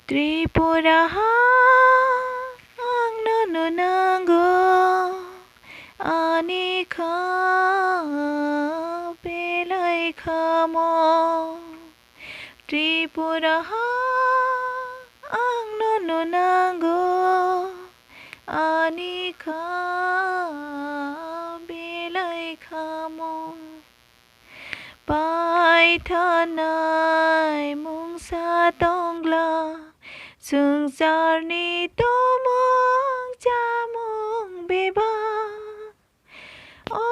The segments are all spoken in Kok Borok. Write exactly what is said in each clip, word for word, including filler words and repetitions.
Tripura ha, ang nono nango, ani kha belai khamo. Tripura ha, ang nono nango, ani kha belai khamo. Paithanai mungsa tongla, swngcharni tomung chamung bebak. O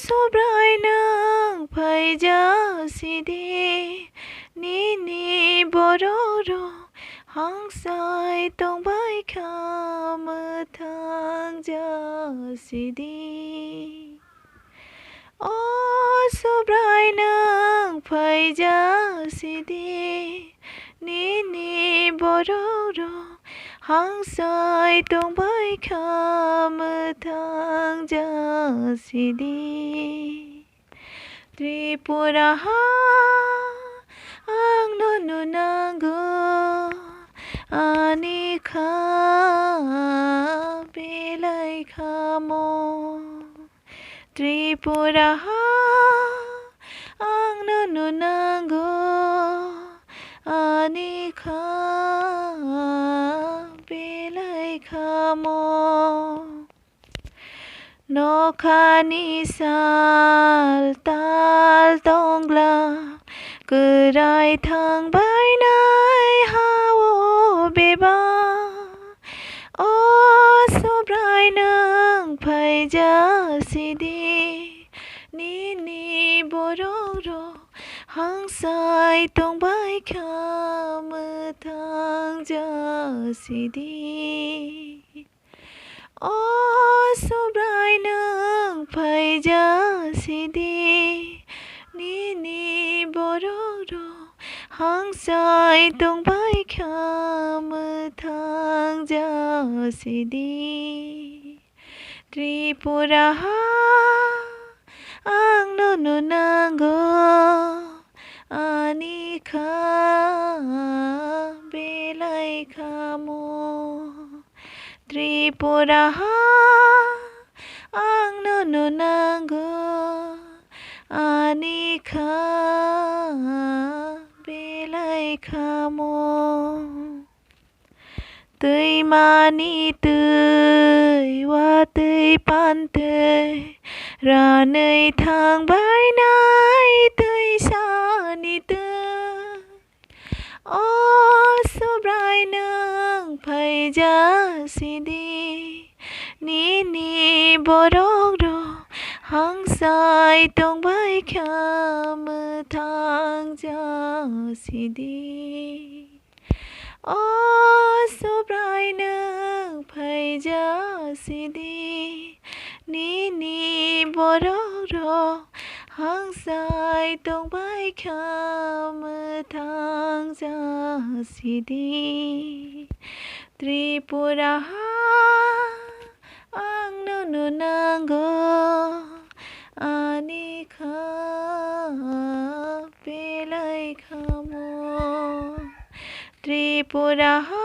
Subrai, nwng phaija sidi, nini borok rok hangsai tongbai kha, mwthang ja sidi. O Subrai, nwng phaija sidi, nini borok rok hangsai tongbai kha, mwthang ja sidi. Tripura ha, ang nono nango, ani kha belai khamo. Tripura ha, ang nono nango, ani kha belai khamo. Nokhani sal tal tongla, kwrai thangbainai ha-o bebak. O Subrai, nwng phaija sidi, nini borok rok hangsai tongbai kha, mwthang ja sidi. O Subrai, nwng phaija sidi, nini borok rok hangsai tongbai kha, mwthang ja sidi. Tripura ha, ang nono nango, ani kha belai khamo. Tripura ha, ang nono nango, ani kha belai khamo. Twimani twi watwi pantwi ranwi thangbainai twisani twi. O Subrai, nwng phaija sidi, nini borok rok hangsai tongbai kha, mwthang ja sidi. O Subrai, nwng phaija sidi, nini borok rok hangsai tongbai kha, mwthang ja sidi. Tripura ha, ang nono nango, ani kha belai khamo. Tripura ha,